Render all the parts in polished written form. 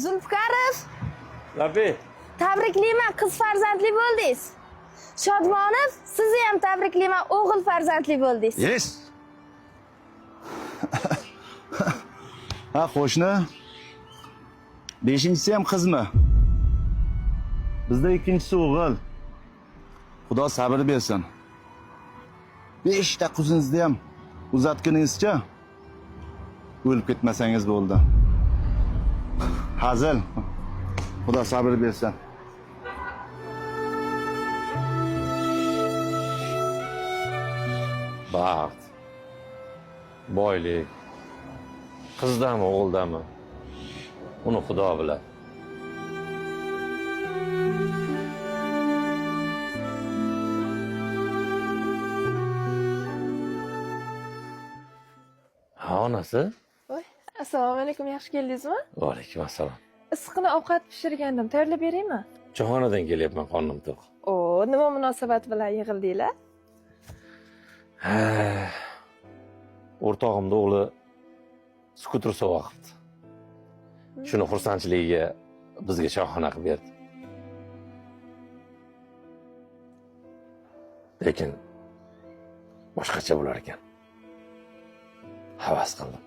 Zulfikarov, Labbay. Tabriklayman, qiz farzandli bo'ldingiz. Shodmonov, sizni ham tabriklayman, o'g'il farzandli bo'ldingiz. Yes. Ha, qo'shni. Beshinchisi ham qizmi? Bizda ikkinchisi o'g'il. Xudo sabr bersin. 5 ta qizingizni ham uzatganingizcha o'lib ketmasangiz bo'ldi. Hazil. Xudo sabr bersin. Baxt, boylik, qizdami, o'g'ildami, uni Xudo biladi. Ha, onasi. Voy, assalomu alaykum, yaxshi keldingizmi? Va alaykum assalom. Issiqqina ovqat pishirgandim, tayyorlab beraymi? Choyxonadan kelyapman, qornim to'q. O, nima munosabat bilan yig'ildinglar? Ha, o'rtog'imni o'g'li skuter sovg'a qilibdi. Shuni xursandchiligiga bizga choyxona qilib berdi. Lekin boshqacha bo'lar ekan. Havas qildim.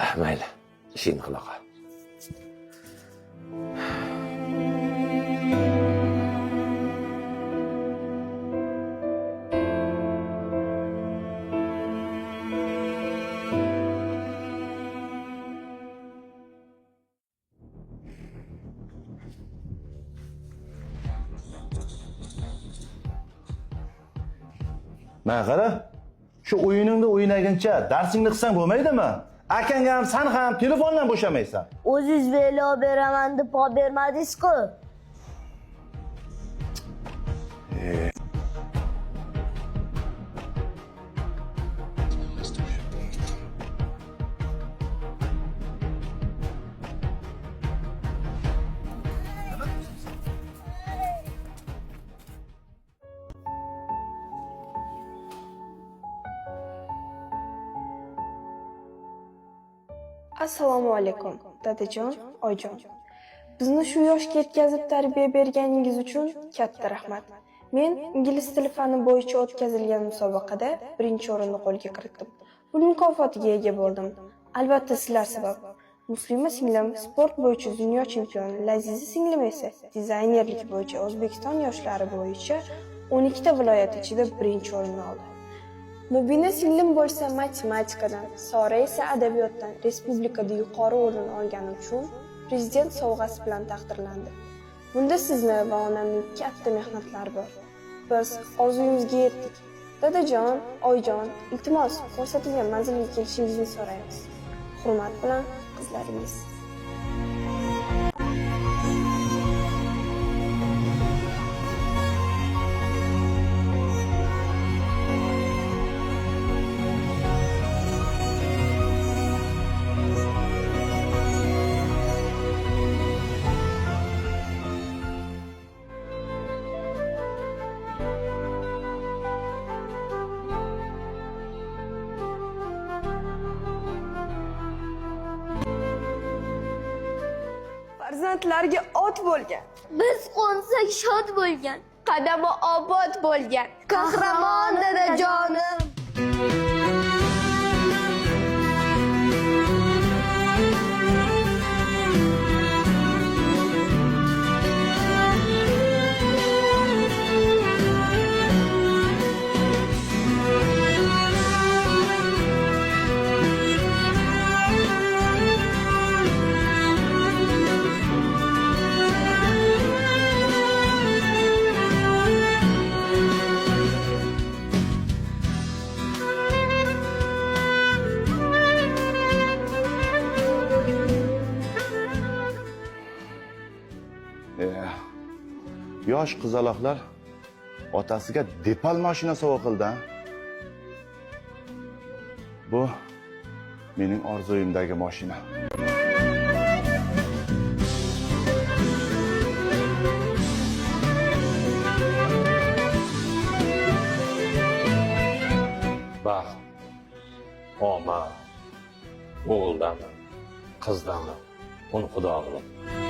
Ah, mayli, ishingni qila qol. Mana qara, shu o'yiningni o'ynaguncha darsingni qilsang bo'lmaydimi? Akang ham, san ham telefondan bo'shamaysan. O'zingiz velo beraman deb olib bermadingiz-ku. Assalomu alaykum, dadajon, oyijon. Bizni shu yoshga yetkazib tarbiya berganingiz uchun katta rahmat. Men ingliz tili fani bo'yicha o'tkazilgan musobaqada birinchi o'rinni qo'lga kiritdim. Pul mukofotiga ega bo'ldim. Albatta sizlar sabab. Muslima singlim sport bo'yicha dunyo chempioni, Laziza singlim esa dizaynerlik bo'yicha O'zbekiston yoshlari bo'yicha 12 ta viloyat ichida birinchi o'rinni oldi. Mubina singlim bo'lsa matematikadan, Sora esa adabiyotdan respublikada yuqori o'rin olgani uchun prezident sovg'asi bilan taqdirlandi. Bunda sizni va onamning katta mehnatlari bor. Biz orzuyimizga yetdik. Dadajon, oyijon, iltimos, ko'rsatilgan manzilga kelishingizni so'raymiz. Hurmat bilan qizlaringiz. Farzandlarga ot bo'lgan. Biz qo'nsak shod bo'lgan, Qadami obod bo'lgan. Qahramon dadajonim. Yosh qizaloqlar otasiga Depal mashina sovg'a qildi. A? Bu mening orzuyimdagi mashina. Baxt, omad, O'g'ildami, qizdami, uni Xudo biladi.